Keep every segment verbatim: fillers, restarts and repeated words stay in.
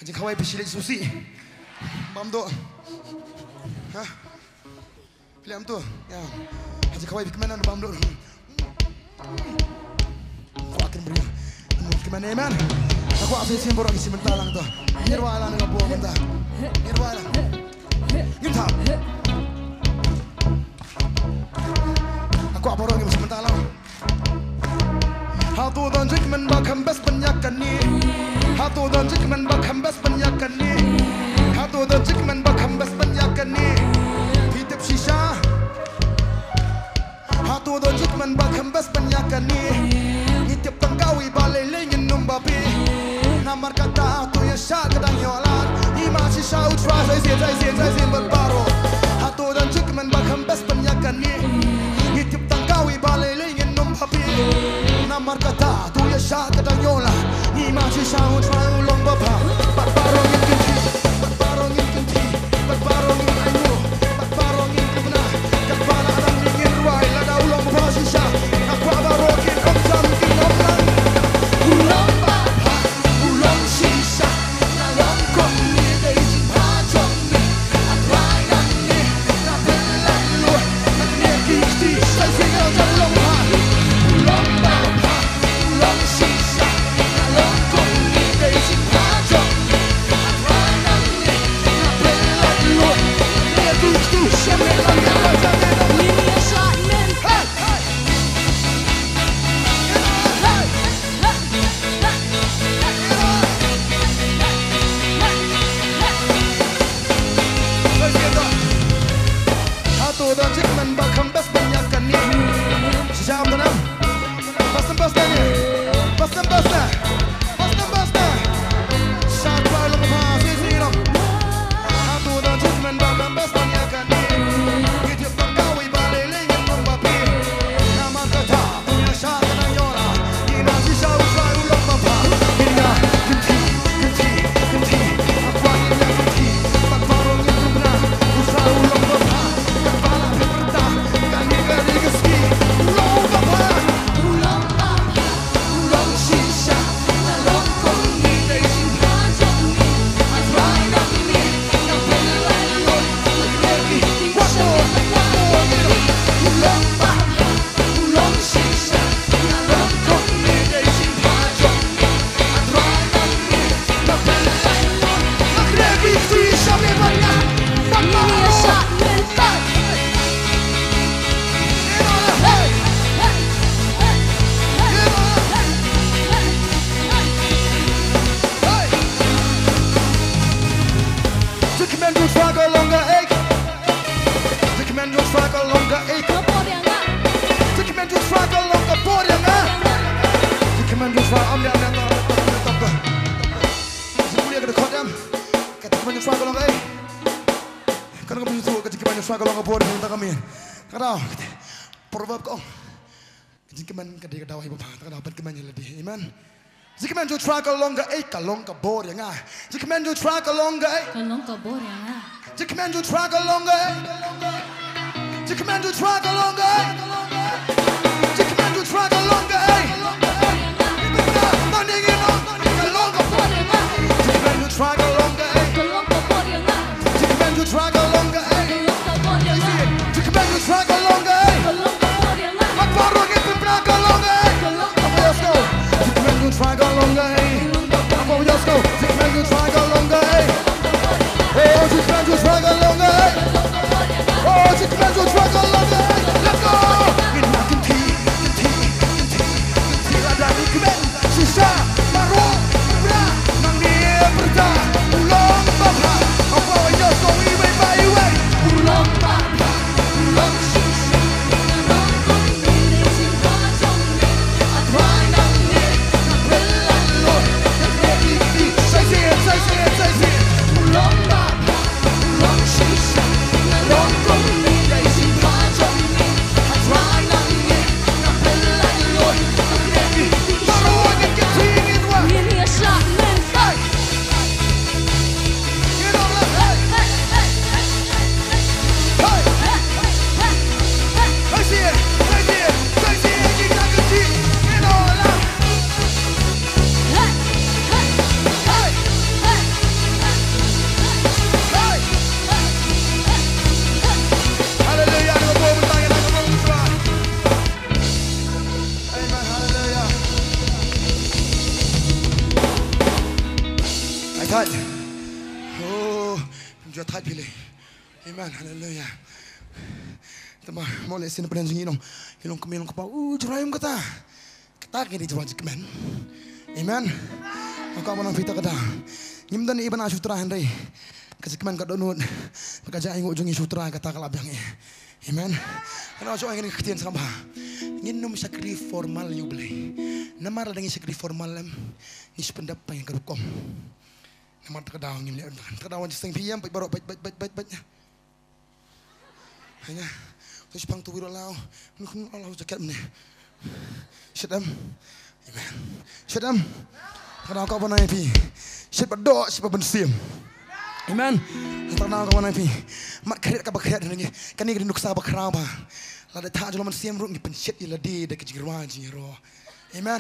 Jingkhawai phi shi leit susi. Bam doh. Ha? Phi leit am tu. Ya. Jingkhawai phi kmen bam doh. Kwah kin bri. Kmen, amen. Aku apa sih baru isi mentah lang tu. Ngin rwai lang ka bom mentah. Ngin rwai lang. Ngin tap. Aku apa orang isi mentah lang. Hato don jingkmen ba kham best ban ïa kane. Hato don jingkmen ba kham best ban ïa kane. Hato don jingkmen ba kham best ban ïa kane. Phi tip shisha. Hato don jingkmen ba kham best ban ïa kane. Ngi tip tang kawei ba lei lei ngin ym ba phi. Namar kata to ïa shah ka dang ïoh lad. Ngi ma shisha u Trai sa ïa sien, sa ïa sien, sa ïa sien bad baroh. Hato don jingkmen ba kham best ban ïa kane. Ngi tip tang kawei ba lei lei ngin ym ba phi. Namar kata to ïa shah ka dang ïoh lad. Ngi ma shisha u Trai u long ba bha. Bad baroh ngin kynti. Bad baroh ngin kynti. Bad baroh ngin ainguh. Bad baroh ngin kynti. Katba la dang ngin rwai lada u long ba bha shisha. Nga kwah baroh kin ong jam kin ong lang. U long ba bha, u long shisha. Nga long kumne dei jingbha jong me. A Trai nangne nga pynlait lut. Nangne ki kti sa shisha nga long bha. U long ba bha, u long shisha. Nga long kumne dei jingbha jong me. A Trai nangne nga pynlait lut. Nangne ki kti sa shisha nga long bha. Hey! Hato don jingkmen ba kham best ban ïa kane. Shisha am don am. Best, best ne. Best, best ne. Best, best ne. Sha Trai long bha shisha long. Hato don jingkmen ba kham best ban ïa kane. Ngi tip tang kawei ba lei lei ngin ym ba phi. Namar kata. Jingkmen jong Trai ka long ka ei. Jingkmen jong Trai ka long ka ei. Ka bor ïa nga. Jingkmen jong Trai ka long ka bor ïa nga. Jingkmen jong Trai am ïa nga. Jingkmen jong Trai ka long ka ei. Ka jingkmen jong Trai ka long ka bor ïa nga. Ka dei. Proverb ka ong. Jingkmen ka dei ka dawai ba bha, ta ka dawai ban kmen ïa lade. Amen. Jingkmen jong Trai ka long ka ei, ka long ka bor ïa nga. Jingkmen jong Trai ka long ka ei. Ka long ka bor ïa nga. Jingkmen jong Trai ka long ka ei. Jingkmen jong Trai ka long ka ei. Jingkmen jong Trai ka long ka ei. Ka long ka bor ïa nga. Jingkmen jong Trai ka long ka ei. Ka long ka bor ïa nga. Jingkmen jong Trai ka long ka ei. Ka long ka bor ïa nga. Jingkmen jong Trai ka long ka ei. Ka long ka bor ïa nga. Bad baroh ngi pynbna ka long ka ei. Ka long ka bor ïa nga. Jingkmen jong Trai ka long ka ei. Ka long ka bor ïa nga. Jingkmen jong Trai ka long ka ei. Oh, jingkmen jong Trai ka long ka ei. Oh, jingkmen jong Trai ka long ka ei. Let's go. Thait. Oh, ju thait phi lei. Amen. Haleluya. Te ma mo lei sien pynban jong ngi long. Ngi long kmie long kpa. U Jrai um kata. Kata ka dei jubab jingkmen. Amen. Nga kwah ban ong phi ta ka daw. Ngim don i ban ai shu Trai hynrei ka jingkmen ka dohnud. Ka jainguh jong ngi shu Trai kata ka la biang ïa. Amen. Nga shu ong ïa kane ka ktien sngap bha. Ngin ym shakri formal ïa U Blei. Namar lada ngi shakri formal em, ngi shu pyndep pat ïa ka rukom. Namar ta ka daw ngim leh, ta ka daw wan jingsteng phi ïam, peit baroh, peit, peit, peit, peit, peit. Hanya. Tu shipang tu wiro lao. Ni khun lao jaket mne. Shit em. Amen. Shit em. Ta ka daw ka ban ai phi. Shit ba doh, shit ba mynsiem. Amen. Ta ka daw ka ban ai phi. Mat khriat kaba khriat ngi. Kane ka dei nuksa ba khraw ba. Lada thah jong la mynsiem ruh ngi pynshit ïa lade da ka jingrwai jingïaroh. Amen.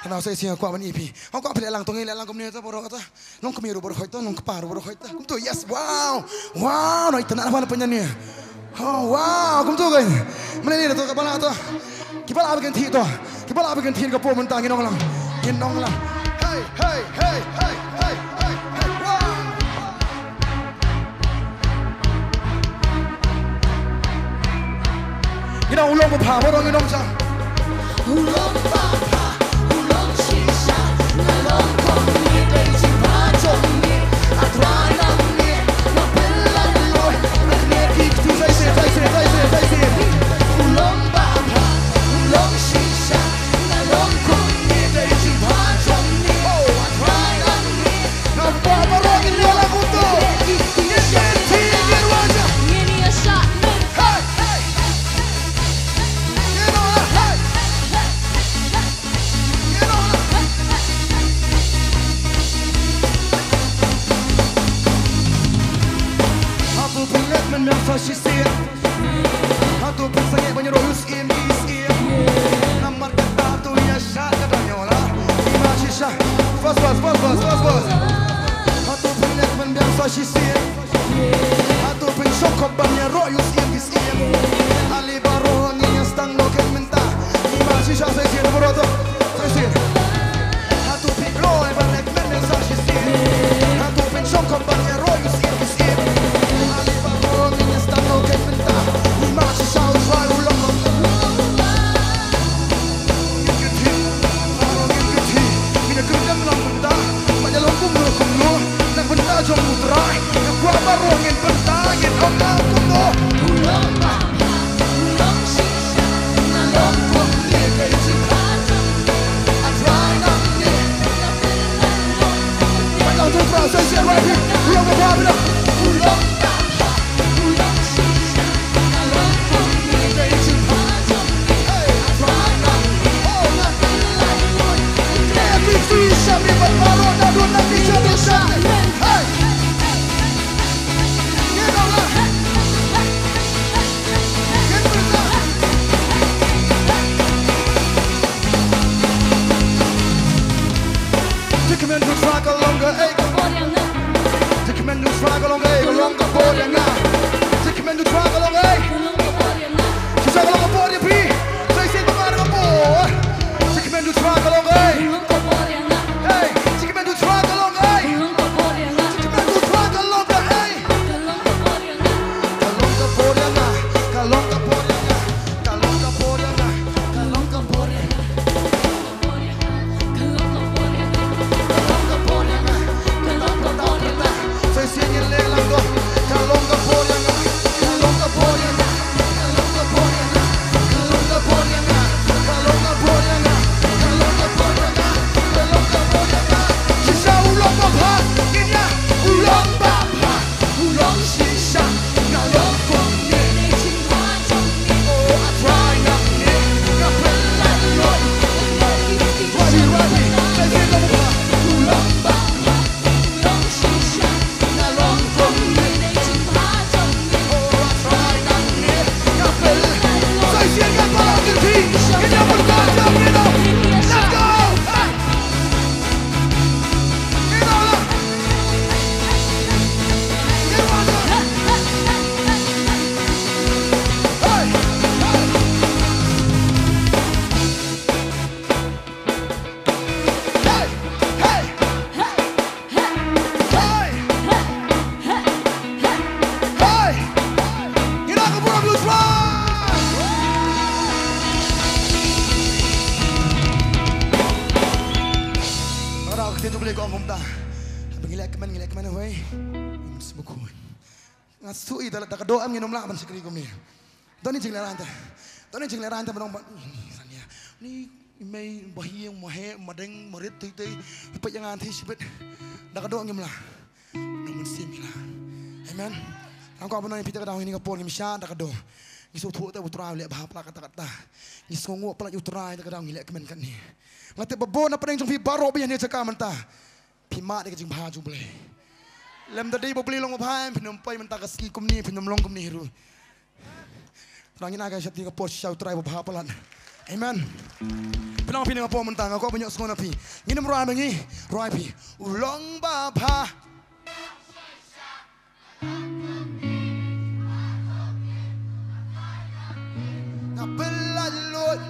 Hana sa ïa nga kwah ban ïa phi. Nga kwah phi leh lang to, ngi leh lang kumne to baroh to. Long kmie ruh baroh to, long kpa ruh baroh to. Kumto, yes, wow. Wow, noi tana ba na pynyan ni. Oh, wow, kumto kan. Mane ni to ka bala to. Ki bala ba kan thi to. Ki bala ba kan thi ka po mynta ngi nong lang. Ngi nong lang. Hey, hey, hey, hey, hey, hey, hey. Wow. Ngi nong u long ba pha, baroh ngi nong jam. U long ba pha, u long shisha, nga long kumne dei jingpha jong ngi. A Trai nangne, nga pynlait loi, nga knieh ki kti. Sa shisien, sa shisien, sa shisien, sa shisien. U long ba pha, u long shisha, nga long kumne dei jingpha jong ngi. Oh, A Trai nangne. Namar baroh ngi ïa la kumto. Ngi ïa shah. Ngi ïa shah. Hey, hey. Ngi ïa la, hey. Ngi ïa la. Hato phi leh mynmiat sa shisien? Hato phi sangeh ban ïaroh ïa u syiem ki syiem? Namar kata to ïa shah ka dang ïoh la. Ima shisha. Fast, fast, fast, fast, fast, fast. Hato phi leh mynmiat sa shisien? Hato phi shong khop ban ïaroh ïa u syiem ki syiem? Ale baroh ngin ïa sdang noh kein mynta. Ima shisha sa shisien baroh to. Sa shisien. Hato phi kloi ban leh mynmiat sa shisien? Hato phi shong khop ban ïaroh ïa u syiem ki syiem? Ale baroh ngin ïa sdang noh kein mynta. Ima shisha u Trai u long. Ngin kynthih, baroh ngin kynthih. Ngin ïa kyrdem lang bynta. Ba ïa long kumno kumno na ka bynta jong u Trai. Ïa kwah baroh ngin bynta, ngin ong lang kumno. U long ba pha, u long shisha, nga long kumne dei jingpha jong ngi. A Trai nangne, nga pynlait loi. Ba ïa long tu Trai sa shisien right here. U long ba pha, u long ba pha. Te kmen ju Trai ka long ka ei. Te kmen ju Trai ka long ka ei, ka long ka bor ïa nga. Te kmen ju Trai ka long ka ei. Shisha ka long ka bor ïa phi. Sa shisien ba mar ka bor. Te kmen ju Trai ka long ka ei. Hey, te kmen ju Trai ka long ka ei. Te kmen ju Trai ka long ka ei. Ka long ka bor ïa nga. Ka long ka bor ïa nga. Ka long ka bor ïa nga. Ka long ka bor ïa nga. Sa shisien ngin leh lang to. Ka long ka Kmen ngi leh kmen hoi. Ngim sngewkhuid. Nga sngewthuh i da, da ka doh em ngin ym lah ban shakri kumne. Don i jinglehrain te. Don i jinglehrain te ban ong ba, ni, ni, sania. Ni, i mei, ba hi, ma he, ma deng, ma rit, tei, tei. Peit ïa nga, tei, shibit. Da ka doh ngim lah. Nong mynsiem ngi lah. Amen. Nga kwah ban ong ïa phi da ka daw, ine ka por ngim shah da ka doh. Ngi sngewthuh te U Trai u leh bha palat katta katta. Ngi sngewnguh palat ïa U Trai da ka daw ngi leh kmen katne. Nga tip ba bun na pdeng jong phi baroh ba ïa ne jaka mynta. Phi mad ïa ka jingbha jong U Blei. Lem da dei ba U Blei long babha em, phin ym poi mynta ka sngi kumne, phin ym long kumne hi ruh. Tang ïa ka shati ka por sha U Trai babha palat. Amen. Phi long phi ne ka por mynta nga kwah ban ïohsngew na phi. Ngin ym rwai ma ngi, rwai phi. U long babha. Nga pynlait lut.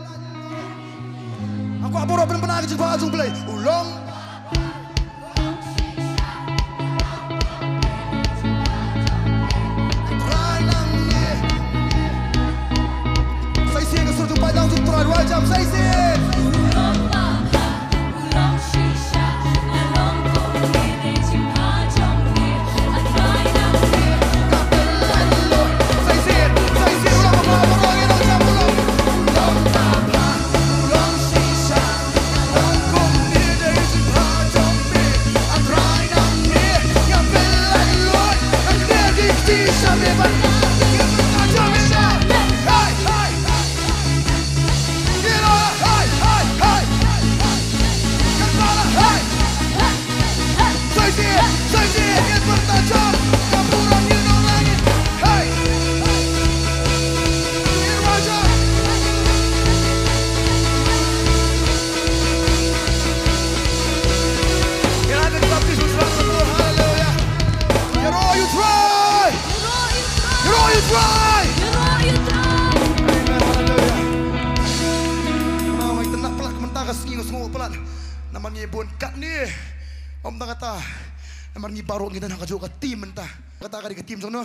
Nga kwah baroh pynbna ka jingbha jong U Blei. U long. Trai nang ne. Sa shisien ka sur jong phi nang jong Trai, rwai jam sa shisien. Haleluya. Ïaroh ïa U Trai. Ïaroh ïa U Trai. Amen. Haleluya. Nga ïa tang palat mynta ka sngi nga sngew palat. Namar ngi bun katne. Ym tang kata. Namar ngi baroh ngi don ha kajuh ka team mynta. Kata ka dei ka team jong no.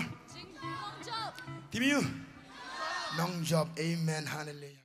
Team ïa u nongjop. Amen. Haleluya.